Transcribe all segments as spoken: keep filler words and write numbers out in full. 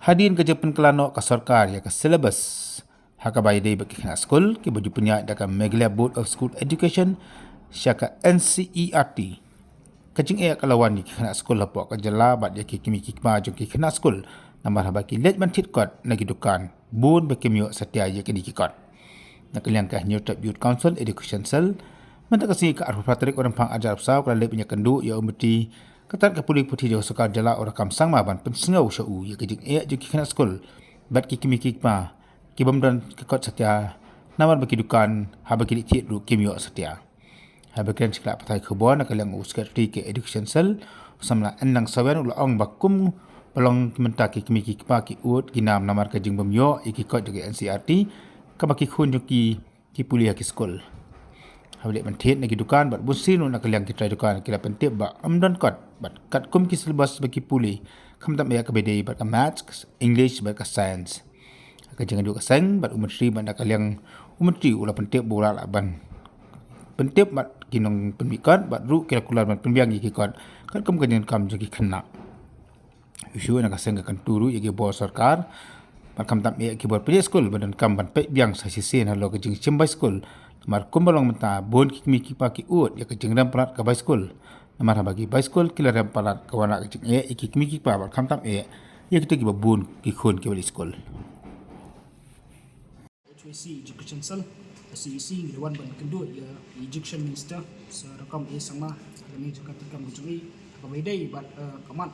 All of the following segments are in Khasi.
Hadien ka jingpynkylla noh ka sorkar ïa ka syllabus ha kaba ïadei bad ki khynnah skul kiba ju pynïaid da ka Meghalaya Board of School Education sha ka N C E R T, ka jingeh ka la wan ïa ki khynnah skul hapoh ka jylla bad ïa ki kmie ki kpa jong ki khynnah skul, namar haba ki leit ban thied kot na ki dukan, bun ba kim ïoh satia ïa kine ki kot. Na ka liang ka Hynñiewtrep Youth Council Education Cell, mynta ka sngi ka arphew phra tarik u Rymphang arhajar arphew saw ka la leit ban ïakynduh ïa u myntri ka tnad ka pule puthi jong ka sorkar jylla u Rakkam Sangma ban pynsngew sha u ïa ka jingeh jong ki khynnah skul bad ki kmie ki kpa ki bym don ka kot satia, namar ba ki dukan haba ki leit thied ruh kim ïoh satia. Haba kren sha ki lad pathai khubor na ka liang u Secretary ka Education Cell, u samla N Nangsawian, u la ong ba kum ba long mynta ki kmie ki kpa ki ud ki nam namar ka jingbym ïoh ïa ki kot jong ka N C E R T kaba ki khun jong ki ki pule ha ki skul. Haba leit ban thied na ki dukan bad bunsien ruh na ka liang ki trai dukan ki la pyntip ba ym don kot bad katkum ki syllabus ba ki pule, khamtam eh kaba ïadei bad ka Maths, English bad ka Science. Ka jingïakynduh ka seng bad u myntri bad na ka liang u myntri u la pyntip ba u la lah ban pyntip bad ki nongpynmih kot bad ruh ki la kular ban pynbiang ïa ki kot katkum ka jingdonkam jong ki khynnah. Issue na ka seng ka kyntu ruh ïa ki bor sorkar bad khamtam eh ki bor pynïaid skul ba donkam ban peit biang sa shisien halor ka jingshim bai skul. Namar kumba long mynta, bun ki kmie ki kpa ki ud ïa ka jingrem palat ka bai skul. Namar haba ki bai skul ki la rem palat, ka wan la ka jingeh ïa ki kmie ki kpa bad khamtam eh ïa kita kiba bun ki khun kiba leit skul. H Y C Education Cell, C E C, ngi la wan ban kynduh ïa Education Minister Sir Rakkam A Sangma ha kane ka jaka treikam ka jong i ha kaba ïadei bad, eh, ka mat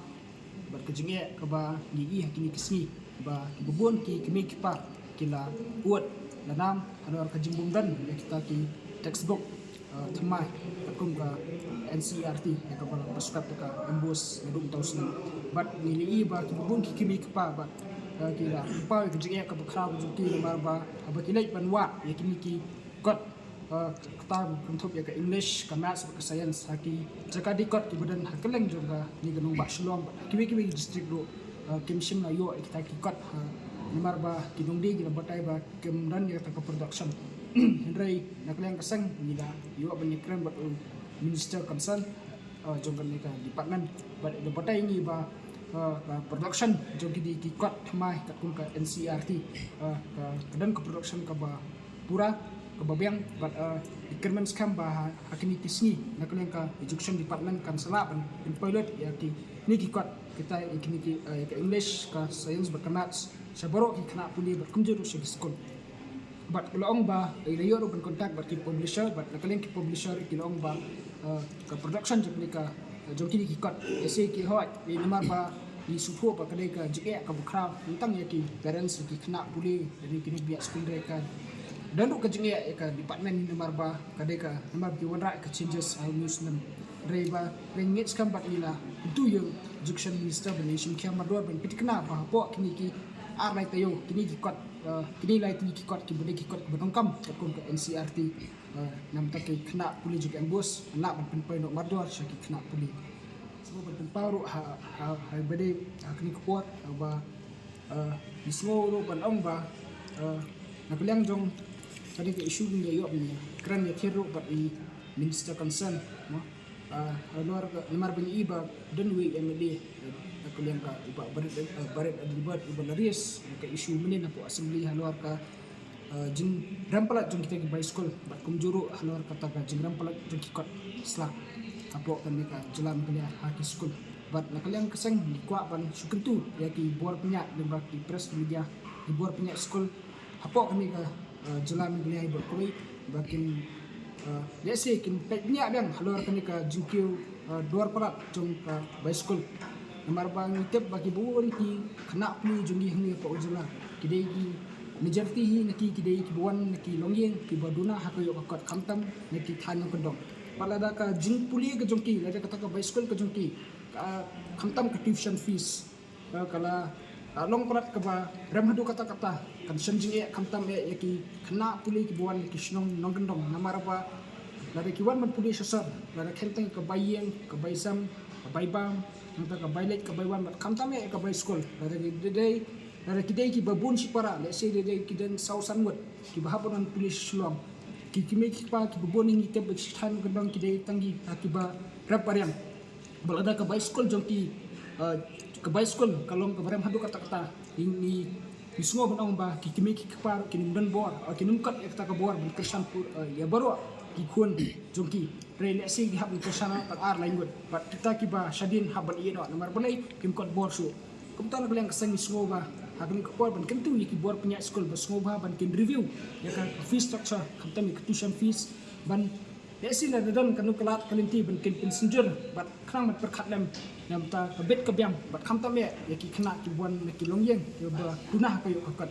bad ka jingeh kaba ngi ïohi ha kine ki sngi ba kiba bun ki kmie ki kpa ki la ud la nam halor ka jingbym don ïa kita ki textbook, eh, thymmai katkum ka N C E R T ïa kaba la prescribe da ka MBOSE naduh mynta u snem. Bad ngi la ïohi ba kiba bun ki kmie ki kpa bad, eh, ki la pynpaw ïa ka jingeh kaba khraw ka jong ki namar ba haba ki leit ban wad ïa kine ki kot, eh, kata kynthup ïa ka English, ka Maths bad ka Science ha ki jaka dih kot kiba don ha kylleng jong kane ka nongbah Shillong bad ha kiwei kiwei ki district ruh, eh, kim shym la ïoh ïa kita ki kot, eh, namar ba ki nongdie ki la batai ba kim don ïa kata ka production. Hynrei na ka liang ka seng ngi la ïoh ban ïakren bad u minister concern, eh, jong kane ka department bad i la batai ïa ngi ba, eh, ka production jong kine ki kot thymmai katkum ka N C E R T, eh, ka, ka don ka production kaba pura, kaba biang bad, eh, i kyrmen skhem ba ha, ha kine ki sngi na ka liang ka education department kan sa lah ban, ban pilot ïa kine ki kot kita, ïa kine ki, eh, ïa ka English, ka Science bad ka Maths sha baroh ki khynnah pule bad kumjuh ruh sha ki skul. Bad ki la ong ba i la ïoh ruh ban contact bad ki publisher bad na ka liang ki publisher ki la ong ba, eh, ka production jong kine ka, eh, jong kine ki kot, eh, ïa se ki hoi, eh, namar ba ngi sngewthuh ba ka dei ka jingeh kaba khraw tang ïa ki parents, ïa ki khynnah pule, ïa ki nongpynïaid skul, hynrei ka don ruh ka jingeh ïa ka department namar ba ka dei ka, namar ba ki wanrah ïa ka changes ha une u snem. Hynrei ba ngi ngeit skhem bad ngi la kyntu ïa u education minister ban ïashim khia mardor ban pynthikna ba hapoh kine ki ar lai taïew kine ki kot, eh, kine lai tylli ki kot kiba dei ki kot kiba donkam katkum ka N C E R T, eh, namar ba ki khynnah pule jong ka MBOSE lah ban pynpoi noh mardor sha ki khynnah pule. Sngewbha ban pynpaw ruh ha, ha, ha ba dei ha kane ka por, ha ba, eh, ngi sngew ruh ban ong ba, eh, na ka liang jong kane ka issue ngi ïoh ban ïakren ïakhih ruh bad i minister concern, mo. Ah, halor ka, namar ba ngi i ba don uwei u M L A, eh, na ka liang ka u Bah Barit, eh, Barit Adelbert uba la raise ka issue mynhynnin hapoh assembly halor ka, eh, jingrem palat jong kita ki bai skul bad kumjuh ruh halor kata ka jingrem palat jong ki kot sla hapoh kane ka jylla Meghalaya ha ki skul. Bad na ka liang ka seng ngi kwah ban shu kyntu ïa ki bor pynïaid lyngba ki press media, ki bor pynïaid skul hapoh kane ka, eh, jylla Meghalaya bad kawei ba kin, eh, lehse kin peit bniah biang halor kane ka jingkiew, eh, dor palat jong ka bai skul. Namar ba ngi tip ba kiba bun ki khynnah pule jong ngi hangne hapoh ka jylla ki dei ki majority hi na ki, ki dei kiba wan na ki longïing kiba duna ha ka ïoh ka kot khamtam na ki thaiñ nongkyndong. Bad lada ka jingpule ka jong ki, lada kata ka bai skul ka jong ki, ka, khamtam ka tuition fees, eh, ka la, eh, long palat kaba rem haduh katta katta, kan shem jingeh khamtam eh ïa ki khynnah pule kiba wan na ki shnong nongkyndong, namar ba lada ki wan ban pule sha sor, lada khein tang ka bai ïing, ka bai sem, ka bai bam, nangta ka bai leit ka bai wan, bad khamtam eh ka bai skul, lada ki dei, lada ki dei kiba bun shipara, lehse dei, dei ki don saw san ngut kiba hap ban pule sha Shillong. Ki kmie ki kpa kiba bun ngi tip ba ki sha thaiñ nongkyndong ki dei tang ki, ah, kiba rep ba riang. Bad lada ka bai skul jong ki, Ka bai skul ka long ka barem haduh katta katta. Ngi, ngi, ngi sngew ban ong ba ki kmie ki kpa ruh kin ym don bor, kin ym kot ïa kata ka bor ban kyrshan pur, eh, ïa baroh ki khun jong ki. Hynrei lehse ki hap ban kyrshan tang ar lai ngut. Bad kita kiba shadien hap ban ïeh noh namar balei kim kot bor shuh. Kumta na ka liang ka seng ngi sngew ba ha kane ka por ban kyntu ïa ki bor pynïaid skul ba sngewbha ban kin review ïa ka fees structure, khamtam ïa ka tuition fees, ban lehse lada don kano ka lad ka lynti ban kin pynsynjur bad khnang ban pyrkhat lem na bynta ka bit ka biang bad khamtam eh ïa ki khynnah kiba wan na ki longïing kiba duna ha ka ïoh ka kot.